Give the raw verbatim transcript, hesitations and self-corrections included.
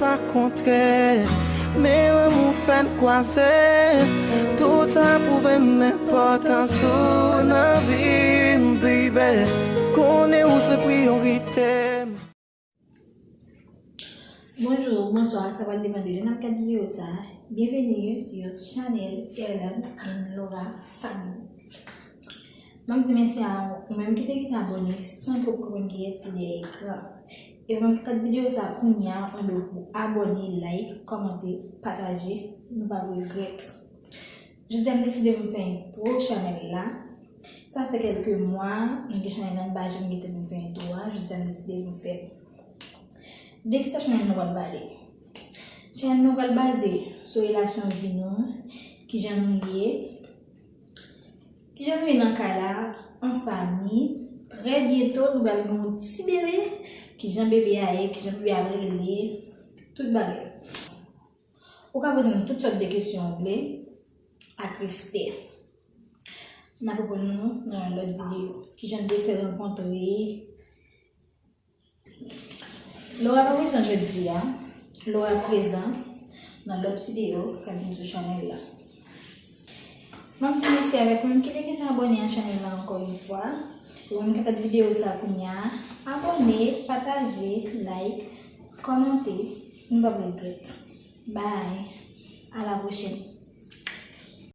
Pa kontrè, men lanmou fè n kwaze. Tout sa pwouve m enpòtans ou nan vi m, baby. Konnen ou se priyorite m. Bonjou, bonswa, sa pral depann de lè n ap gad videyo sa. Byenveni sou chanèl Erland and Laura Family. M ap di mèsi a ou menm ki te kite abòne san ke w konprann kiyès ki dèyè ekran. E ou menm ki gad videyo sa kounye a, mwen mande w pou abòne, like, kòmante, pataje, nou p ap regrèt. Jodi a m deside pou m fè entwo chanèl la. Sa fè kèlke mwa, nou gen chanèl la, n pa janm gen tan pou n fè entwo a, jodi a m deside pou m fè l. De kisa chanèl nou pral pale? Chanèl nou pral baze sou relasyon vi nou, kijan nou ye, kijan nou ye nan kay la, an fanmi. Trè byento, nou pral gen yon ti bebe, kijan bebe a ye, kijan bebe a rele, tout bagay. Ou ka poze nou tout sòt de kesyon ou vle, ak respè. N ap reponn nou nan yon lòt videyo. Kijan nou te fè rankontre? Laura pa prezan jodi a. Laura prezan nan lòt videyo k ap vin sou chanèl la. M ap di mèsi avèk ou menm ki te gentan abòne a chanèl la ankò yon fwa. Ou menm ki gad videyo sa kounye a, abòne, pataje, like, kòmante, nou p ap regrèt. Bye. À la prochaine.